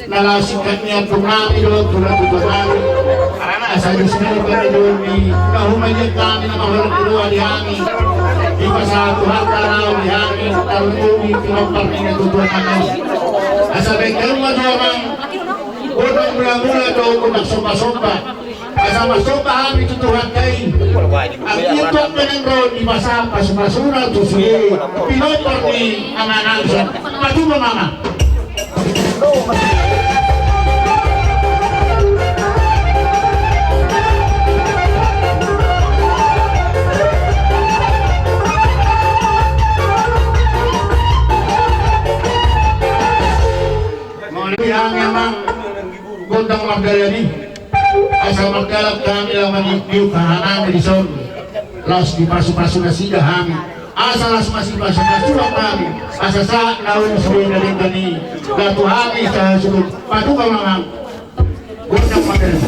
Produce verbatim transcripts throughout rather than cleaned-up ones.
Na laos singkat ni antung nami do tu natuatua nami. Asa disi ma i pangidoan ni na humaliang hami na mangholong ni roha di hami. Dipasahat Tuhanta raja di hami tarlumobi pinompar ni natuatua nami. Asa baen hamu ma tu amang gondang mulamula dohot gondang sombasomba. Asa marsomba hami tu Tuhanta i. Anggiat pe naeng ro dipasahat pasupasuna tu sude pinompar ni amanami. Patupa ma amang. Mauliate hami amang gondang mardalan i. Asa mardalan hami laho mangihuthon hami dison. Laos dipasupasu nasida hami. Asa laos masipasupasu hami. Asa sahat na uli sude na denggan i. Laho tu hami sahasuhut. Patupa ma amang. Gondang mardalan.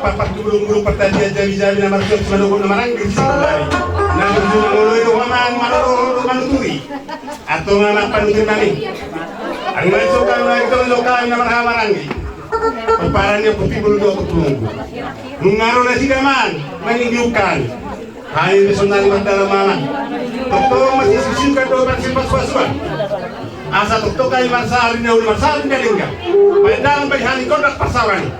Parpar tu bulung-bulung, partandian jabi-jabi, na marsuap simanogop na maranggi sisolari. Na burju na moloi do haman manoro do manuturi. Antong ma panuturi nami. Ari ma i so hami na marhaha maranggi. Pomparan ni ompu Timbul dohot ompungku. Nunga ro nasida amang maninggiuhon hami. Hami pe sonari mardalan ma amang. Tongtong masisisiukan dohot marsipasu-pasuan. Asa tongtong hami marsaor di na uli, marsaor di na denggan. Baen dalan bagi hami gondang parsaoran i.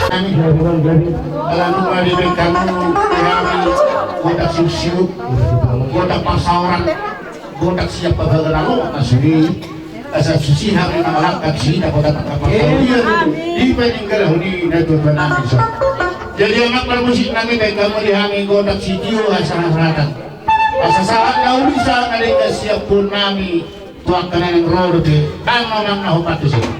Ala nunga dibaen hamu di hami gondang siuk-siuk, gondang parsaoran, gondang siap pabaga na lomak na sude. Asa susi hami mangalangka tu si na kota tangkap. Amin. Di paninggala huni na tuan nami so. Jadi anak parmusik nami, baen hamu di hami gondang sitio hasahatan. Asa sahat na uli sahat na denggan siap pun nami tu angka na naeng ro dope. Nang nang na hopat tu si.